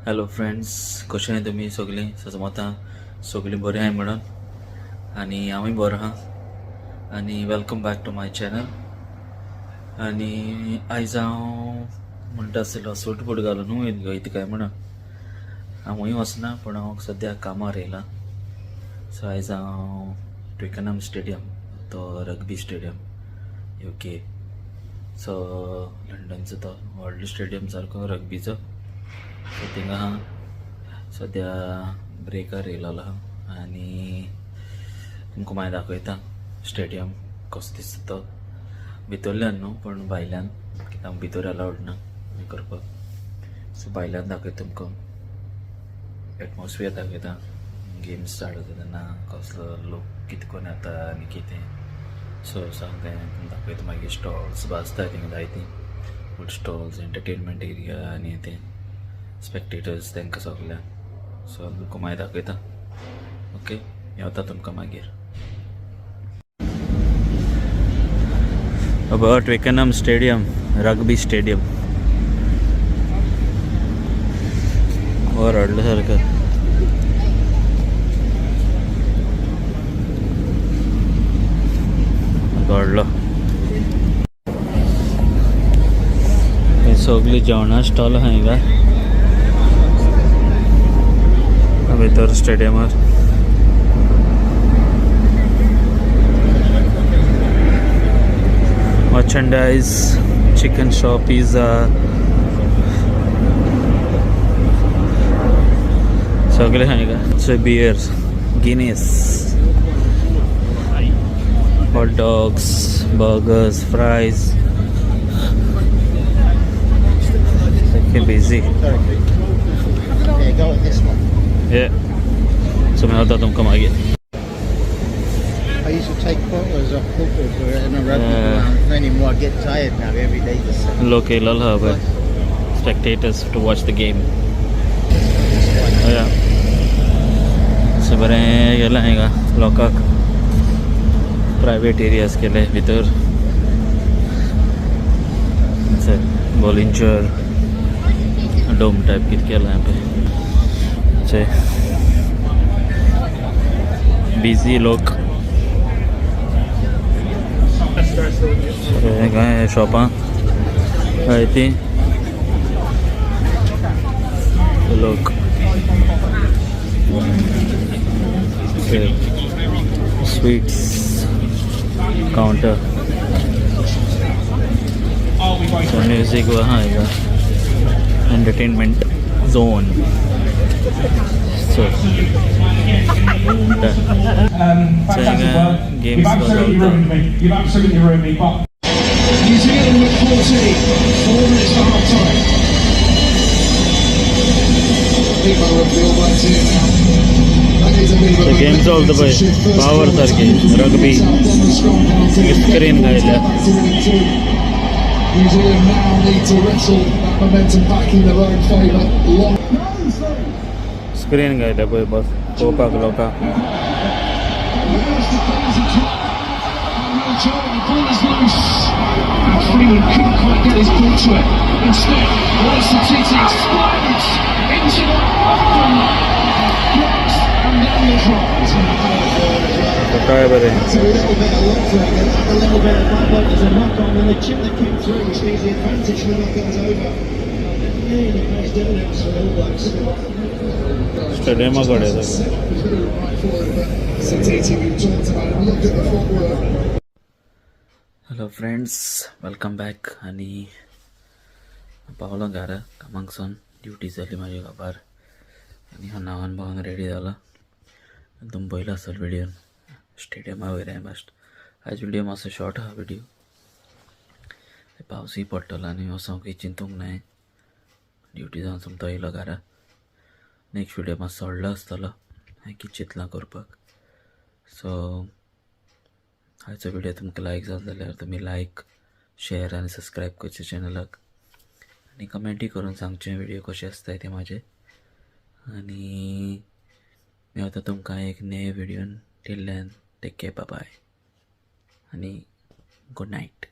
Hello friends, कशें आहाय तुमी सगळीं? सजमता सगळीं बरीं आहाय म्हणून आनी हांवूय बरो आहा. आनी welcome back to my channel. आनी आयज हांव म्हणटा आसलो सूट बूट घालून वयता काय म्हणून. हांवूय वचना, पूण हांव सद्या कामार येयलां. सो आयज हांव ट्विकनम स्टेडियम, तो रग्बी स्टेडियम UK, सो लंडनचो तो व्हडलो स्टेडियम सारको रग्बीचो. सो थिंगा आहा सद्या, ब्रेकार येयलेलो आहा आनी तुमकां मागीर दाखयता स्टेडियम कसो दिसता तो भितरल्यान न्हू, पूण भायल्यान, कित्याक भितर अलावड ना हें करपाक. सो भायल्यान दाखयता तुमकां, एटमॉस्फियर दाखयता, गेम्स स्टार्ट जाता तेन्ना कसलो लोक कितें करून येता आनी कितें. सो सगळें दाखयता. मागीर स्टॉल्स आसता थिंगा जायतीं, फूड स्टॉल्स, एंटरटेनमेंट एरिया आनी तें स्पेक्टेटर्स तांकां सगळ्यांक. सो तुमकां मागीर दाखयता. ओके, येवता तुमकां मागीर. About Twickenham Stadium, rugby stadium. वर व्हडलो सारको. व्हडलो. हे सगळी जेवणा स्टॉल आहा हिंगा भितर स्टेडियमार. Merchandise, chicken shop, pizza, सगळे हांगा. So beers, Guinness, hot dogs, burgers, fries. सारकें busy. Yeah, go with this one. Yeah. So मेळता तुमकां मागीर. I used to take photos of football for in a rugby ground. Not anymore. I get tired now every day the same. लोक येयलेलो आहा पळय, spectators to watch the game. Yeah. So बरें गेलें हिंगा लोकांक प्रायवेट एरियाज केले भितर. बॉलिंचर dome type कितें केलां पळय. बिजी लोक. काय शॉपां जायतीं लोक. Sweets counter. So music आहा हिंगा, एंटरटेनमेंट झोन. सो Fantastic हिंगा work. Games You've absolutely चलता. Ruined me. You've absolutely ruined me. But New Zealand with 40, 4 minutes to half time. Big moment for the All Blacks here now. That is a bit of a The games all the way. shift. First Power goal, सारखी, rugby. Then the strong penalty. Screen घायल्या. Back to within two. New Zealand now need to wrestle that momentum back in their own favour. Long screen घायल्या पळय बस पळोवपाक लोकांक. There's the crazy try. And Will Jordan, the ball is loose. And Freeman couldn't quite get his ball to it. Instead, Wallace Sititi explodes into the blocks and then the try. काय बरें. So a little bit of luck for him, a little bit of bad luck. There's a knock on and the chip that came through, which means the advantage for the knock on's over. Nearly pays dividends for the All Blacks. स्टेडियमा कडेन. Set up was very right for him, but Sititi, we've talked about him. Look at the footwork. Hello friends, welcome back. आनी पावलो घरा कामाक सावन. Duty जाली म्हाजी काबार आनी हांव न्हांवन बावन रेडी जाला. तुमी पयलो आसतलो व्हिडियोन स्टेडियमा वयर हांवें बेश्ट. आयज व्हिडियो मातसो शॉर्ट आहा व्हिडियो. पावसूय पडटलो आनी वचोंकूय चिंतूंक नाय. ड्युटी जावन सोमतो येयलो घरा. नेक्स्ट व्हिडियो मातसो व्हडलो आसतलो, हांवें कितें चिंतलां करपाक. सो आयचो व्हिडियो तुमकां लायक जालो जाल्यार तुमी लायक, शेअर आनी सबस्क्रायब करचें चॅनलाक आनी कमेंटूय करून सांगचें व्हिडियो कशें आसताय ते म्हाजे. आनी मेवता तुमकां एक नवे व्हिडियोन. Till then, take care, bye आनी गुड नायट.